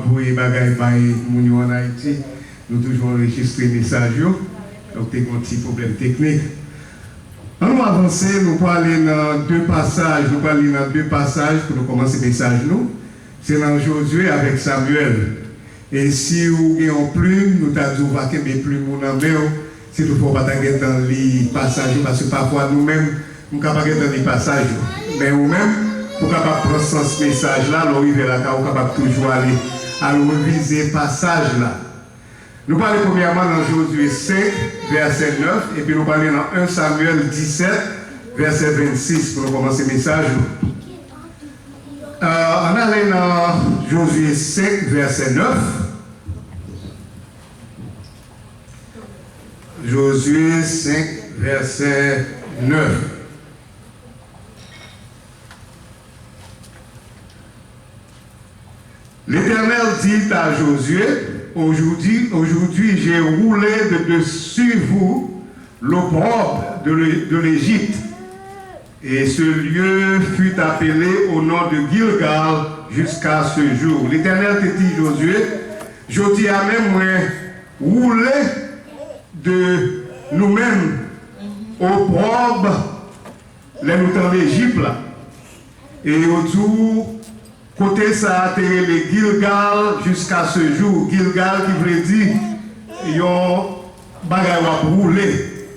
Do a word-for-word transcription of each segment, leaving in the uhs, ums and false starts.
Voye bagay bay moun yo ann Ayiti. Nou toujou anrejistre mesaj yo. Donk, te gen yon ti pwoblèm teknik. Ann nou avanse, nou prale nan de pasaj, nou prale nan de pasaj pou nou kòmanse mesaj nou. Se nan Jozye avèk Samyèl. E si w gen yon plim, nou ta di w va kenbe plim ou nan men w, si toutfwa w pa ta gentan li pasaj yo, paske pafwa nou menm, m ka pa gentan li pasaj yo. Men ou menm, pou w kapab pran sans mesaj la, lè w rive lakay ou, w kapab toujou ale, al revize pasaj la. Nou prale premyèman nan Jozye senk, vèsè nèf, epi nou prale nan en Samyèl disèt, vèsè vennsis, pou nou kòmanse mesaj nou. Euh, ann ale nan Jozye senk, vèsè nèf. Jozye senk, vèsè nèf. L'Éternel dit à Josué, aujourd'hui, aujourd'hui, j'ai roulé de dessus vous l'opprobre de l'É- de l'Égypte. Et ce lieu fut appelé au nom de Gilgal jusqu'à ce jour. Letènèl te di Jozye, jodi a menm mwen woule de nou menm opwòb lè nou t an Lejip la. E yo di w, kote sa a te rele Gilgal jiska se jou. Gilgal ki vle di yon bagay w ap woule,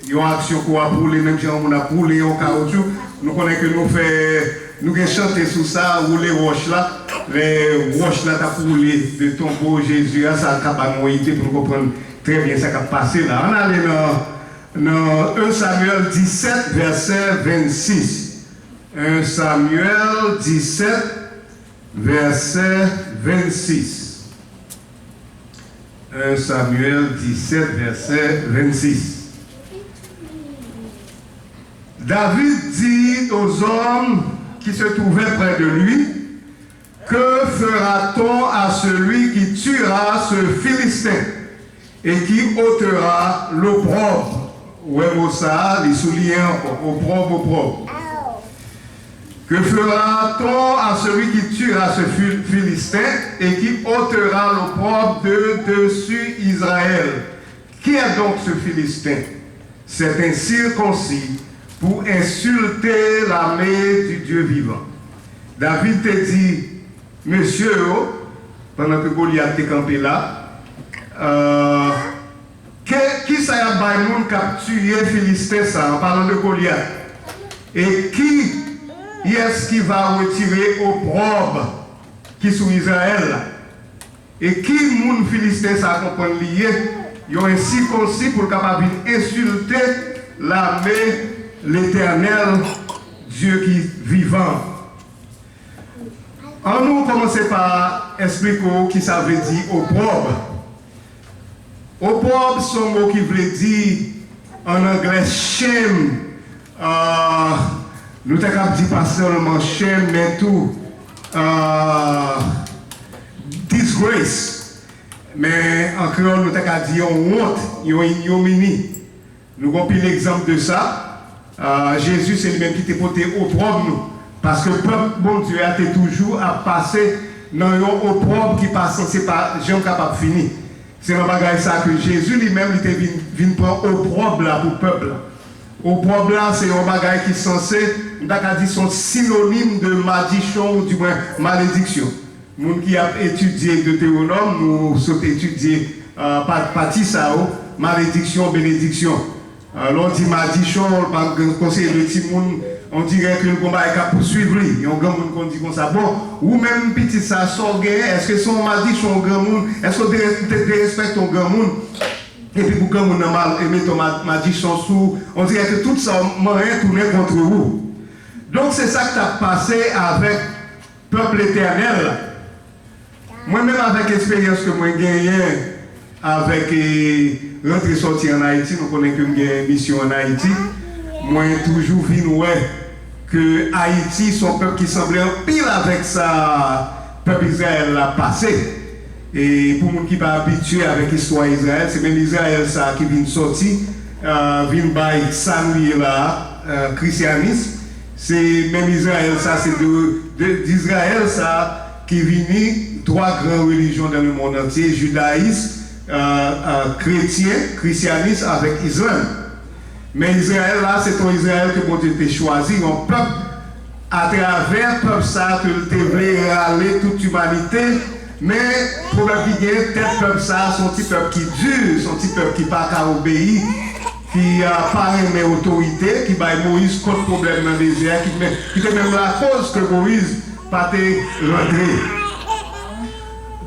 yon aksyon ke w ap woule, menm jan yon moun ap woule yon kawotchou. Nou konnen ke nou fè, nou gen chante sou sa, woule wòch la. Lè wòch la t ap woule de tonbo Jezi a, sa ka ba nou yon ide pou nou konprann trè byen sa k ap pase la. Ann ale nan, nan en Samyèl disèt, vèsè vennsis. En Samyèl disèt, vèsè vennsis. En Samyèl disèt, vèsè vennsis. David dit aux hommes qui se trouvaient près de lui, que fera-t-on à celui qui tuera ce Philistin et qui ôtera l'opprobre? Ou wè mo sa a, li souliye ankò, opwòb, opwòb. Que fera-t-on à celui qui tuera ce Phil- Philistin et qui ôtera l'opprobre de dessus Israël? Qui est donc ce Philistin, cet incirconcis, pour insulter l'armée du Dieu vivant? David te di mesye yo, pandan ke Golyat te kanpe la, euh, ke, kisa y ap bay moun k ap tiye Filisten sa, an palan de Golyat? E ki, kiyès ki va retire opwòb ki sou Izrayèl la? E ki moun Filisten sa a konprann li ye, yon ensikonsi pou l kapab vin ensilte lame Letènèl, Dye ki vivan? Ann nou kòmanse pa esplike w ki sa vle di opwòb. Opwòb se yon mo ki vle di, ann anglè, shame. Ah, nou ta kab di pa sèlman shame, men tou, ah, disgrace. Men an kreyòl, nou ta ka di yon wont, yon ignomini. Nou gon pil egzanp de sa. Ah, Jezi, se li menm ki te pote opwòb nou. Paske pèp Bondye a te toujou ap pase nan yon opwòb ki pa sanse pa janm kapab fini. Se nan bagay sa ke Jezi li menm, li te vin, vin pran opwòb la pou pèp la. Opwòb la, se yon bagay ki sanse, m ta ka di, se yon sinonim de madichon, oudimwen malediksyon. Moun ki ap etidye Detewonòm, nou sot etidye, ah, pa- pati sa yo, malediksyon, benediksyon. Ah, lè w di madichon, pa gen konseye de timoun, on dirè ke l gon bagay k ap pouswiv li. Yon granmoun konn di konsa, bon, ou menm pitit sa, sa w genyen, èske se yon madichon yon granmoun, èske w te, te, te respekte yon granmoun, epi pou granmoun nan mal, e mete yon ma- madichon sou ou, on dirè ke tout sa w manyen tounen kont ou. Donk, se sa k t ap pase avèk pèp Letènèl la. Mwen menm, avèk eksperyans ke mwen genyen avèk, e, rantre sòti ann Ayiti, nou konnen ke m gen misyon ann Ayiti, mwen toujou vin wè ke Ayiti se yon pèp ki sanble anpil avèk sa pèp Izrayèl la pase. E pou moun ki pa abitye avèk istwa Izrayèl, se menm Izrayèl sa a ki vin sòti, ah, vin bay sa nou ye la a, ah, krisyanis. Se menm Izrayèl sa, se de, de, Izrayèl sa ki vini twa gran relijyon dans le monde entier, jidayis, euh, euh, kretyen, krisyanis avèk Izrèl. Men Izrayèl la, se te yon Izrayèl ke Bondye te chwazi, yon pèp atravè pèp sa a ke l te vle rale tout imanite. Men pwoblèm ki gen, tèt pèp sa a se yon ti pèp ki di, se yon ti pèp ki pa ka obeyi, ki ah, pa renmen otorite, ki bay Moyiz kont pwoblèm nan dezè a, ki, men, ki te menm lakoz ke Moyiz pa te rantre.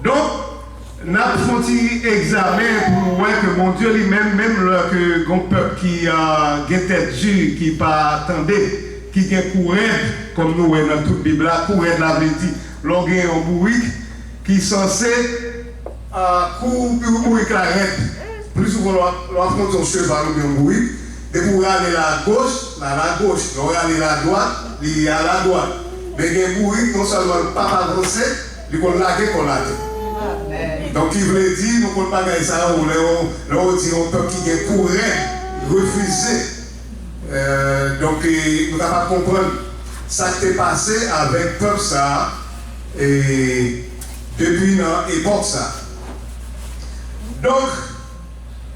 Donk, n ap fè yon ti egzamen pou nou wè ke Bondye li menm, menm lè ke gon pèp ki ah, gen tèt di, ki pa tande, ki gen kou rèd, kòm nou wè nan tout Bib la, kou rèd la vle di, lè w gen yon bourik ki sanse ah, kou, kou bourik la rèd. Pli souvan, lè w ap, lè w ap kondui yon cheval oubyen yon bourik, depi w rale l agoch, l al agoch. Lè w rale l adwat, li al adwat. Men gen bourik, non sèlman l p ap avanse, li konn lage kò l atè. Donk, ki vle di, nou konn bagay sa yo, lè w, lè w di yon pèp ki gen kou rèd, refize. Euh, donk, e, nou kapab konprann sa k te pase avèk pèp sa a, e, depi nan epòk sa a. Donk,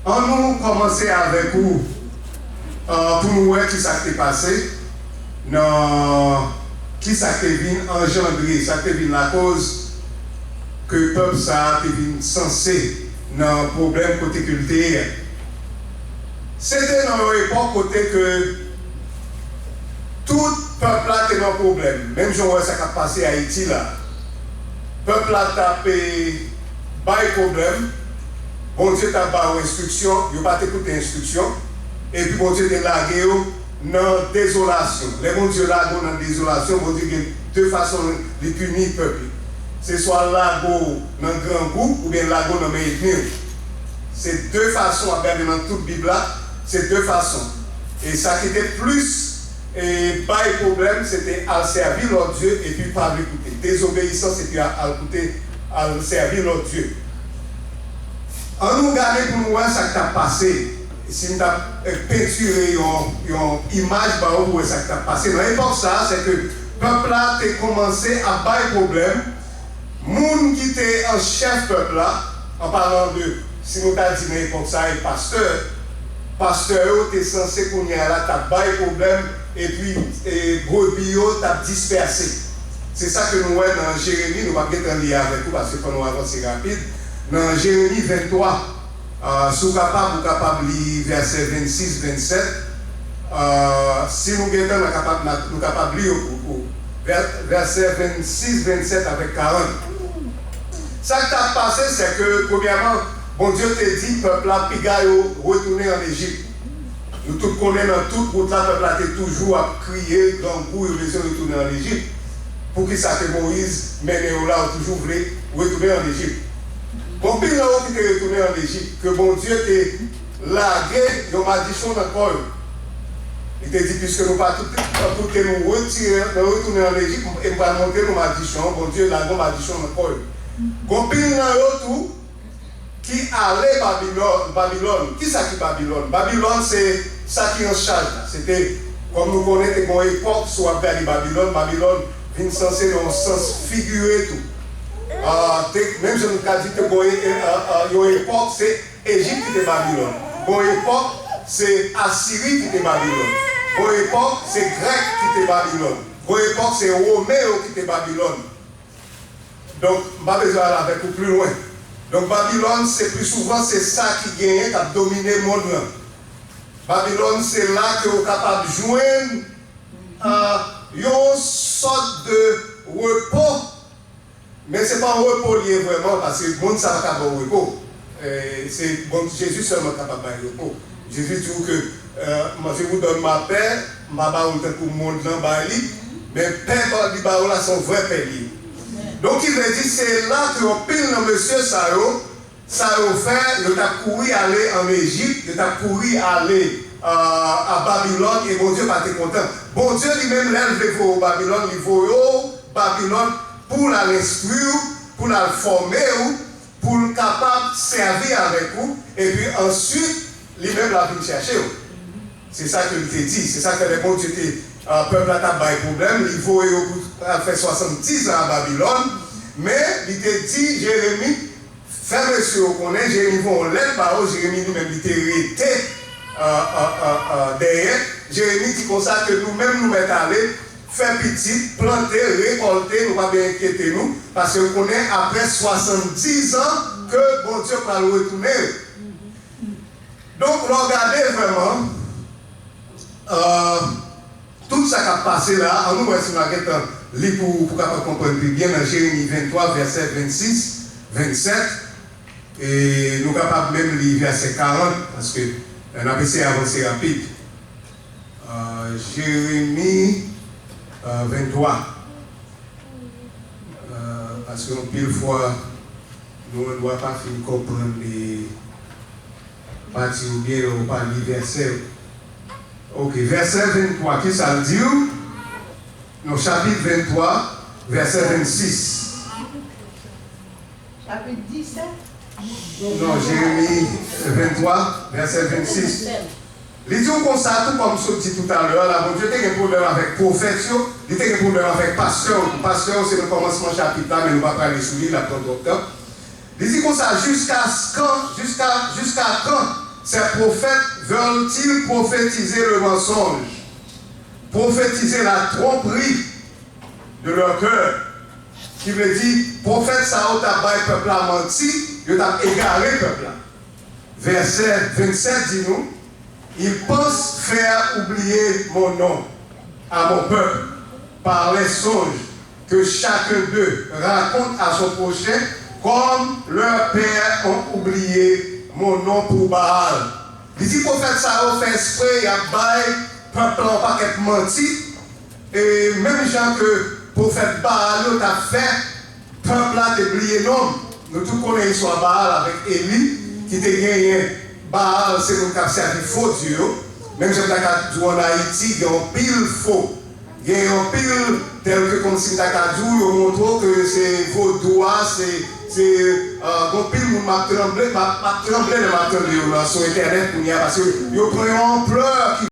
ann nou kòmanse avèk ou, euh, pou nou wè ki sa k te pase nan ki sa k te vin anjandre, sa k te vin lakoz ke pèp sa a te vin sanse nan pwoblèm kote ke l te ye a. Se te nan yon epòk kote ke tout pèp la te nan pwoblèm. Menm jan w wè sa k ap pase Ayiti la. Pèp la t ap, e, bay pwoblèm. Bondye t ap ba yo enstriksyon, yo pa te koute enstriksyon. Epi Bondye te lage yo nan dezolasyon. Lè Bondye lage w nan dezolasyon, Bondye gen de fason li pini pèp li. Se swa l lage w nan grangou oubyen l lage w nan men ènmi w. Se de fason, w ap gade nan tout Bib la, se de fason. E sa ki te plis, e, bay pwoblèm, se te al sèvi lòt dye epi pa vle koute. Dezobeyisans epi al, al koute, al sèvi lòt dye. Ann nou gade pou nou wè sa k t ap pase. Si m t ap, eh, pentire yon, yon imaj ba ou pou wè sa k t ap pase. Nan epòk sa a, se ke pèp la te kòmanse ap bay pwoblèm. Moun ki te an chèf pèp la, an palan de, si nou ta di nan epòk sa a, e pastè, pastè yo te sanse kounye a la t ap bay pwoblèm, epi, e, brebi yo t ap dispèse. Se sa ke nou wè nan Jeremi, nou p ap gentan li avèk ou, paske fò nou avanse rapid. Nan Jeremi venntwa, ah, si w kapab, ou kapab li vèsè vennsis, vennsèt. Ah, si nou gentan, nou kapab, nou kapab li yo pou, pou vè-, vèsè vennsis, vennsèt avèk karant. Sa k t ap pase, se ke, premyèman, Bondye te di pèp la piga yo retounen ann Ejip. Nou tout konnen nan tout wout la, pèp la te toujou ap kriye, grangou, yo bezwen retounen ann Ejip. Poukisa ke Moyiz mennen yo la, yo toujou vle retounen ann Ejip? Gon pil nan yo ki te retounen ann Ejip, ke Bondye te lage yon madisyon nan kò yo. Li te di, piske nou pa tout koute nou retire, nou retounen ann Ejip, e m pral montre nou madisyon an, Bondye lage yon madisyon nan kò yo. Gon pil nan yo tou, ki ale Babilòn, Babilòn. Kisa ki Babilòn? Babilòn se sa ki an chaj la. Se te, kòm nou konnen, te gon epòk, si w ap gade Babilòn, Babilòn vin sanse nan yon sans figire tou. Ah, te, menm jan nou ka di, te gon e-, e-, ah, ah, yon epòk, se Ejip ki te Babilòn. Gon epòk, se Asiri ki te Babilòn. Gon epòk, se Grèk ki te Babilòn. Gon epòk, se Women yo ki te Babilòn. Donk, m pa bezwen al avèk ou pli lwen. Donk, Babilòn, se pli souvan, se sa ki genyen k ap domine mond lan. Babilòn, se la ke w kapab jwenn, ah, yon sòt de repo, men se pa yon repo li ye vrèman, paske mond sa pa ka ba w repo. Eh, se bon, Jezi sèlman kapab bay repo. Jezi di w ke, eh, "Je vous donne ma paix, m pa ba ou l tankou mond lan bay li, men pè li ba ou la, se yon vrè pè li ye." Donk, ki vle di, se la ke yon pil nan mesye sa yo, sa yo fè, yo t ap kouri ale ann Ejip, yo t ap kouri ale, eh, a Babilòn, e Bondye pa te kontan. Bondye li menm, lè l vle voye w Babilòn, li voye w Babilòn pou l al enstwi w, pou l al fòme w, pou l kapab sèvi avèk ou, epi answit, li menm l ap vin chèche w. Se sa ke l te di. Se sa k fè lè Bondye te, ah, pèp la t ap bay pwoblèm, li voye yo pou al fè swasanndiz an a Babilòn. Men, li te di Jeremi, fè mesye yo konnen, Jeremi voye yon lèt ba yo, Jeremi li menm li te rete euh, euh, euh, euh, dèyè. Jeremi di konsa ke nou menm nou mèt ale, fè pitit, plante, rekòlte, nou pa byen enkyete nou, paske nou konnen apre swasanndizan ke Bondye pral retounen. Donk, lè w gade vrèman, euh, tout sa k ap pase la, an nou wè si nou a gentan li pou, pou kapab konprann pi byen nan Jeremi venntwa, vèsè vennsis, vennsèt, e nou kapab menm li vèsè karant, paske euh, n ap eseye avanse rapid. Euh, Jeremi euh, venntwa. Euh, paske anpil fwa, nou an dwa pa fin konprann li pati oubyen lè w pa li vèsè. Ok, vèsè venntwa, kisa l di w? Non, chapit venntwa, vèsè vennsis. Chapit disèt. Non, Jeremi venntwa, vèsè vennsis. Li di w konsa, tou kòm m sot di toutalè a, la, Bondye te gen pwoblèm avèk pwofèt yo, li te gen pwoblèm avèk pastè yo. Pastè yo, se nan kòmansman chapit la, men nou pa prale sou li, l ap pran twòp tan. Li di konsa, jiska kan, jiska, jiska kan ces prophètes veulent-ils prophétiser le mensonge, prophétiser la tromperie de leur cœur, ki vle di, pwofèt sa yo t ap bay pèp la manti, yo t ap egare pèp la. Vèsè vennsèt di nou, ils pensent faire oublier mon nom à mon peuple par les songes que chacun d'eux raconte à son prochain, comme leurs pères ont oublié mon nom pour Baal. Li di pwofèt sa yo fè espre y ap bay pèp la yon pakèt manti, e menm jan ke pwofèt Baal yo t ap fè pèp la te bliye non m. Nou tout konnen istwa Baal avèk Eli, ki te genyen Baal se moun k ap sèvi fo dye yo. Menm jan m ta ka di w ann Ayiti, gen anpil fo, gen anpil tèlke kòmsi m ta ka di w, yo montre w ke se vodou a, se, se, euh, gen anpil moun m ap tranble, m ap, m ap tranble lè m ap tande yo nan sou entènèt kounye a, paske yo pran yon anplè ki